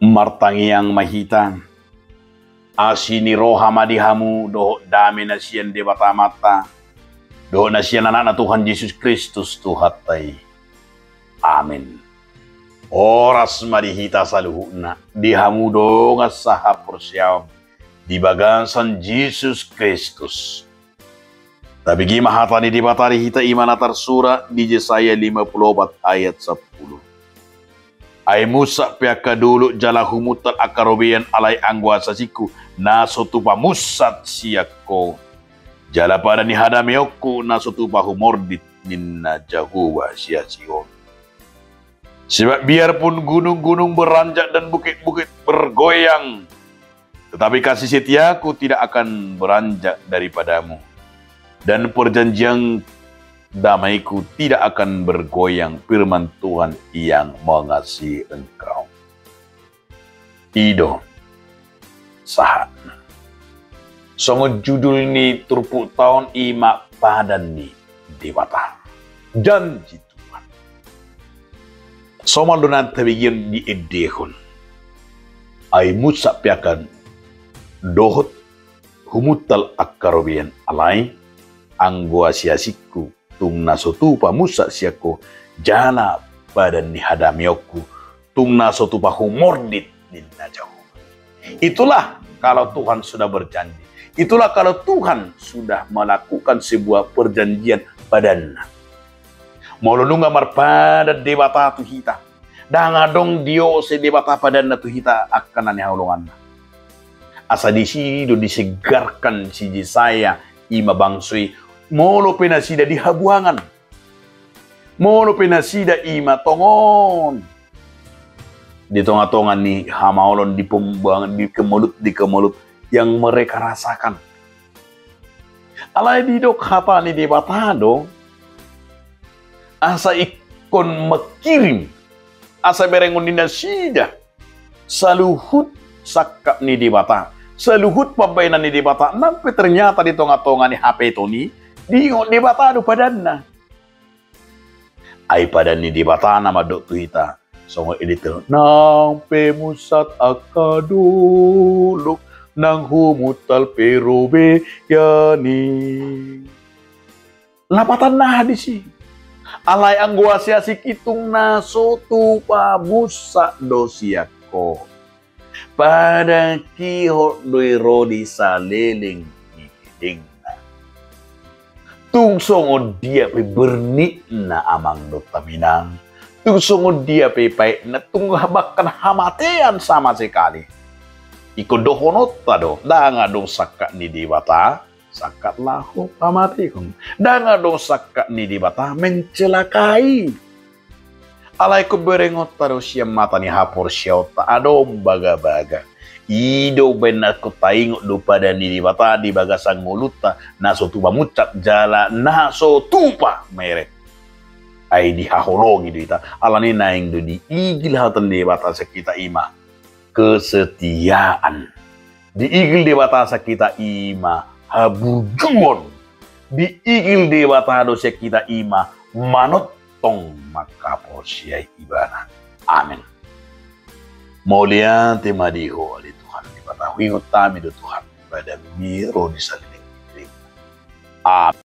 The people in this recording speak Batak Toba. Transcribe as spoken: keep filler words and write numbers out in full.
Martangiang ma hita. Asi ni roha ma di hamu dohot dame na sian Debata Amanta dohot na sian Anakna Tuhan Jesus Kristus Tuhanta i. Amen. Horas ma di hita saluhutna, di hamu dongan sahaporseaon di bagasan Jesus Kristus. Tabege ma hata ni Debata di hita, i ma na tarsurat di Jesaya lima pulu opat ayat sampulu. Ai musat pe angka dolok jala humuntal angka robean, alai anggo asi-asingku na so tupa musat sian ho, jala padan ni hadameonku na so tupa humordit, ninna Jahowa sian Sion. Sebab biarpun gunung-gunung beranjak dan bukit-bukit bergoyang, tetapi kasih setiaku tidak akan beranjak daripadamu, dan perjanjian damaiku tidak akan bergoyang, firman Tuhan yang mengasihi engkau. I do sahatna. Songon judul ni turpukta on, i ma padan ni Debata. Janji Tuhan. Somal do na tabegeon diendehon. Ai musat pe angka dolok dohot humuntal angka robean, alai anggo asi-asingku tung na so tupa musat sian ho, jala padan ni hadameonku tung na so tupa humordit, ninna Jahowa. Itulah kalau Tuhan sudah berjanji. Itulah kalau Tuhan sudah melakukan sebuah perjanjian padanna. Molo nunga marpadan Debata tu hita, ndang adong diose Debata padanna tu hita angka na nihaholonganna. Asa disi do disegarkan si Jesaya, i ma bangso i, molo pe nasida di habuangan, molo pe nasida i ma tongon di tonga-tonga ni hamaolon, di pembuangan, di kemelut, di kemelut yang mereka rasakan. Alai didok hata ni Debata do, asa ingkon mangkirim, asa berengon ni nasida saluhut sangkap ni Debata, saluhut pambahenan ni Debata, nang pe ternyata di tonga-tonga ni hapeton i, diingot Debata do padanna. Ai padan ni Debata na mandok tu hita, songon i do: Nang pe musat angka dolok, nang humuntal pe robean i. Lapatanna aha disi? Alai anggo asi-asing i tung na so tupa musat do sian ho. Pada kihot do i ro di saleleng ni lelengna. Tung songon dia pe bernitna amang dohot inang, tung songon dia pe paetna, tung bahkan hamatean sama sekali. Ingkon dohononta do, ndang adong sangkap ni Debata sangkap laho pamatehon. Ndang adong sangkap ni Debata mencelakai. Alai ingkon berengonta do sian mata ni haporseaonta adong bagabaga. I do umbahen na ingkon taingot do padan ni Debata di bagasan ngolunta na so tupa musat jala na so tupa meret. Ai dihaholongi do hita, alani naeng do diigil hata ni Debata sian hita, i ma kesetiaan. Diigil Debata sian hita, i ma haburjuon. Diigil Debata do sian hita, i ma manongtong manghaporseai Ibana. Amen. Mauliate ma di Ho ale Tuhan Debata, huingot hami do Tuhan, padanMi ro di saleleng ni lelengna. Amen.